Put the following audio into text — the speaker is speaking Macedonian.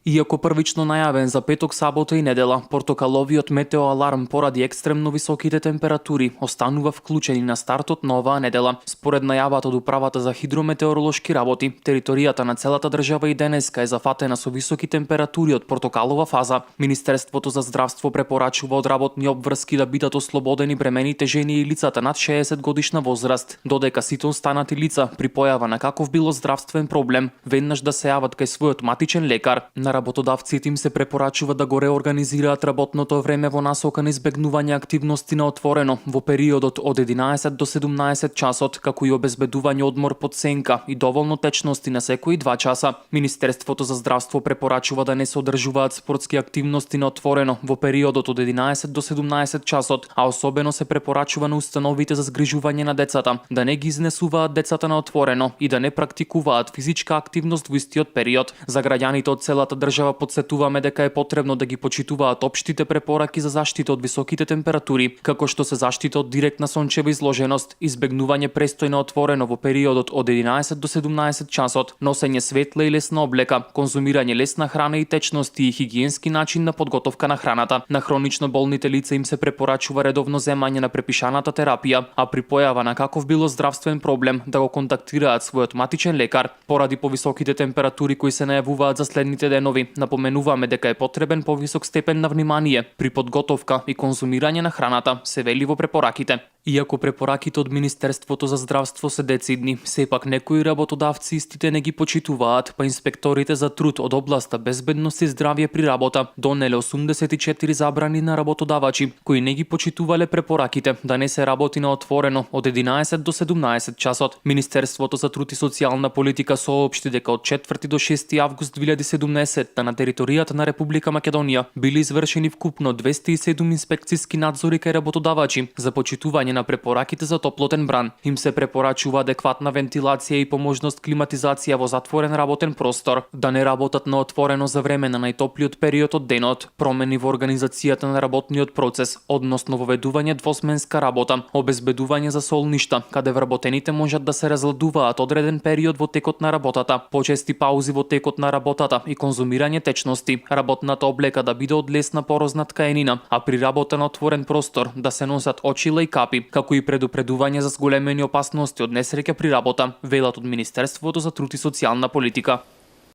Иако првично најавен за петок, сабота и недела, портокаловиот метеоаларм поради екстремно високите температури останува вклучен и на стартот на оваа недела. Според најавата од Управата за хидрометеоролошки работи, територијата на целата држава и денеска е зафатена со високи температури од портокалова фаза. Министерството за здравство препорачува од работни обврски да бидат ослободени бремените жени и лицата над 60 годишна возраст, додека сите останати лица при појава на каков било здравствен проблем веднаш да се јават кај својот матичен лекар. На работодавците им се препорачува да го реорганизираат работното време во насока на избегнување активности на отворено во периодот од 11 до 17 часот, како и обезбедување одмор под сенка и доволно течности на секои 2 часа. Министерството за здравство препорачува да не се одржуваат спортски активности на отворено во периодот од 11 до 17 часот, а особено се препорачува на установите за згрижување на децата да не ги изнесуваат децата на отворено и да не практикуваат физичка активност во истиот период. За граѓаните од целата држава потсетуваме дека е потребно да ги почитуваат општите препораки за заштита од високите температури, како што се заштита од директна сончева изложеност, избегнување престој на отворено во периодот од 11 до 17 часот, носење светла и лесна облека, конзумирање лесна храна и течности и хигиенски начин на подготовка на храната. На хронично болните лица им се препорачува редовно земање на препишаната терапија, а при појава на каков било здравствен проблем да го контактираат својот матичен лекар. Поради повисоките температури кои се најавуваат за следните денови, напоменуваме дека е потребен повисок степен на внимание при подготовка и конзумирање на храната, се вели во препораките. Иако препораките од Министерството за здравство се децидни, сепак некои работодавци истите не ги почитуваат, па инспекторите за труд од областа безбедност и здравје при работа донеле 84 забрани на работодавачи кои не ги почитувале препораките да не се работи на отворено од 11 до 17 часот. Министерството за труд и социјална политика соопшти дека од 4 до 6 август 2017 на територијата на Република Македонија били извршени вкупно 207 инспекциски надзори кај работодавачи за почитување на препораките за топлотен бран. Им се препорачува адекватна вентилација и поможност климатизација во затворен работен простор, да не работат на отворено за време на најтоплиот период од денот, промени во организацијата на работниот процес, односно воведување двосменска работа, обезбедување за солништа, каде вработените можат да се разладуваат одреден период во текот на работата, почести паузи во текот на работата и конзумирање течности, работната облека да биде од лесна порозна ткаенина, а при работа на отворен простор да се носат очила и капи, како и предупредување за зголемени опасности од несреќа при работа, велат од Министерството за труд и социјална политика.